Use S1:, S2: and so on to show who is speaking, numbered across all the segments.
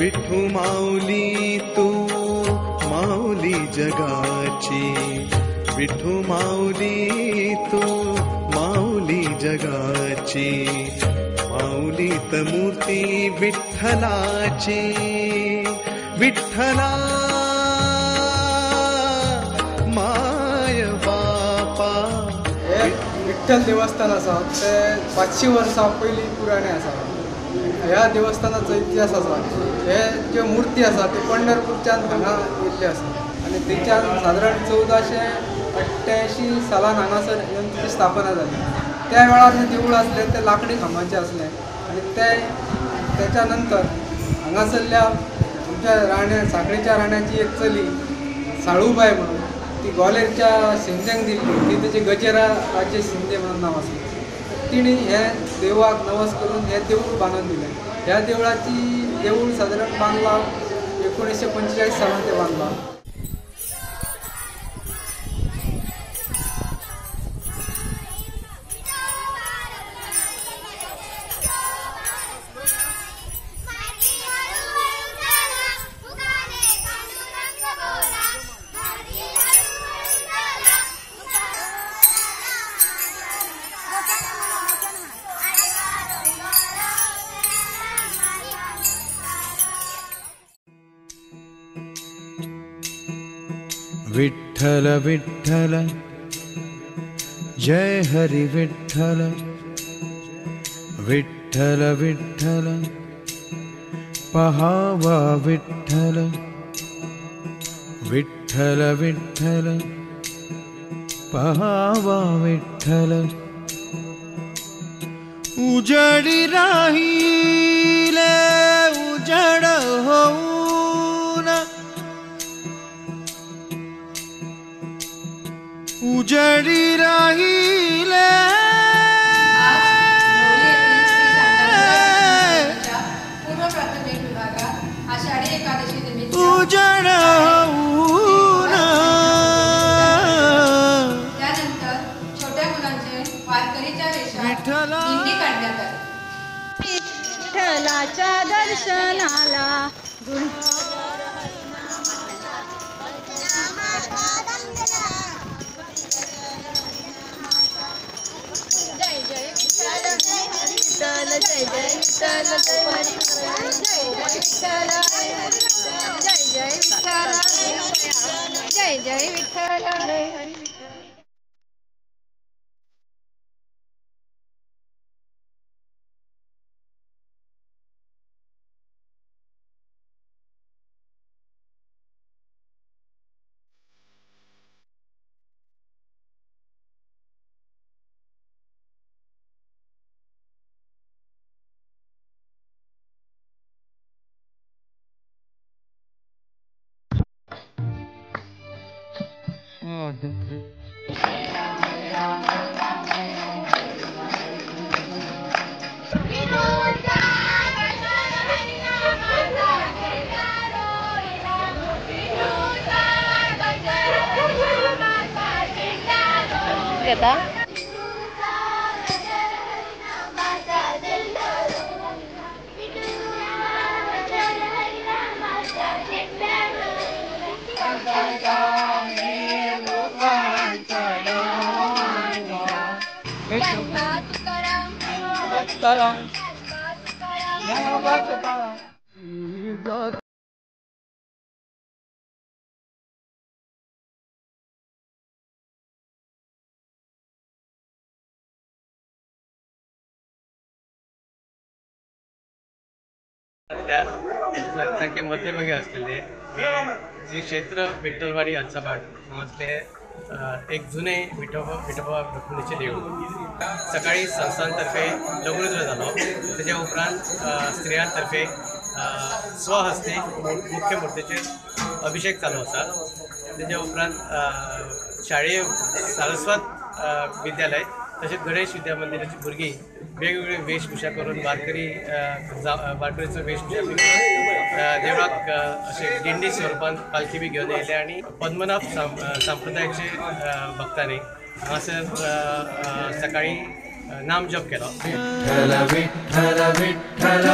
S1: विठू माऊली तू माऊली जगाची, विठू माऊली तू माऊली जगाची, माऊलीत मूर्ती विठ्ठलाची, विठ्ठला my बापा।
S2: विठ्ठल देवस्थान आसा ते 500 वर्सां पयलीं पुराणें आसा। ह्या देवस्थानाचो इतिहास आसा, हे ज्यो मूर्ती आसा ते पंढरपूरच्यान हांगा येयल्ली आसा आनी थंयच्यान सादारण 1488 सालान हांगासर येवन तिची स्थापना जाली। त्या वेळार जें देवूळ आसलें तें लाकडी खांबाचें आसलें आनी ते तेच्या नंतर हांगासरल्या आमच्या राण्या साखळीच्या राण्याची एक चली साळूबाय म्हणून ती ग्वाल्हेरच्या शिंद्यांक दिल्ली, ती तेची गजेरा राजे शिंदे म्हणून नांव आसलें। तिणी हे देवाक नवस करून हे देवूळ बांदून दिलें। ह्या देवळाची देवूळ सादारण बांदला 1945 सालान ते बांदला।
S1: विठ्ठल विठ्ठल जय हरि विठ्ठल, विठ्ठल विठ्ठल पहावा विठ्ठल, विठ्ठल विठ्ठल पहावा विठ्ठल। उजडी राहिले उजड होऊन, उजडी राहिले उजड होऊन।
S3: त्यानंतर छोट्या मुलांचे वारकरीच्या वेशात दिंडी काढण्यात आली।
S4: विठ्ठलाच्या दर्शनाला जय जय विठ्ठल, जय जय विठ्ठल, जय जय विठ्ठल, जय जय विठ्ठल, जय जय विठ्ठल।
S5: त्या सारखे मध्यभागी असलेले जे क्षेत्र विठ्ठलवाडी हंसाभाट मधले एक जुने विठोबा रुक्मिणीचे देऊळ। सकाळी संस्थांतर्फे लघुरुद्र जालो, त्याच्या उपरांत स्त्रियांतर्फे स्वहस्ते मुख्य मूर्तीचेर अभिषेक चालू आसा। त्याच्या उपरांत शाळेय सारस्वत विद्यालय तशेंच गणेश विद्या मंदिराची भुरगीं वेगवेगळे वेशभूषा करून वारकरी वारकरीचो वेशभूषा करून देवळाक अशें दिंडी स्वरुपान पालखी बी घेवन येयले आनी पद्मनाभ संप्रदायाचे भक्तांनी हांगासर सकाळी नामजप केलो.
S6: विठ्ठल विठ्ठल विठ्ठल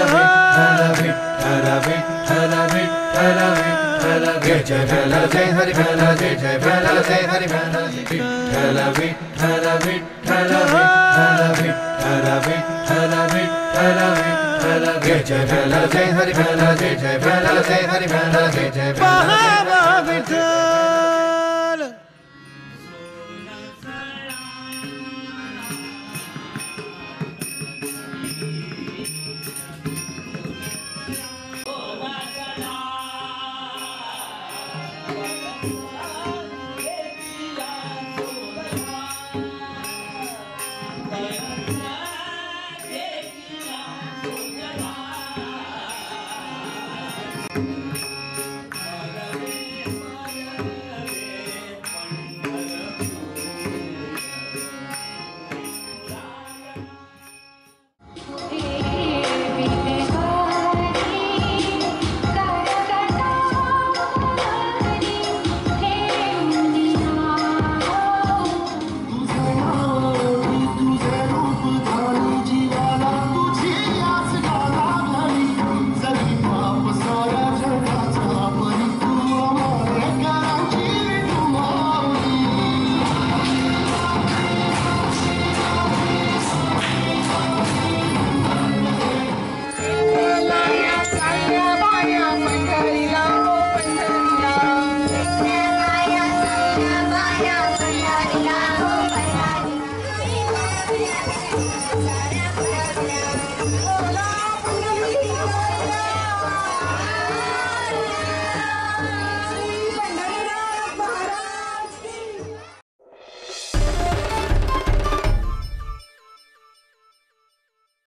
S6: विठ्ठल विठ्ठल विठ्ठल विठ्ठल जय जय विठ्ठल जय हरी विठ्ठल जय जय विठ्ठल जय हरी विठ्ठल विठ्ठल विठ्ठल विठ्ठल विठ्ठल विठ्ठल विठ्ठल विठ्ठल जय जय विठ्ठल जय हरी विठ्ठल जय जय विठ्ठल जय हरी विठ्ठल जय जय
S1: पहावा विठ्ठल.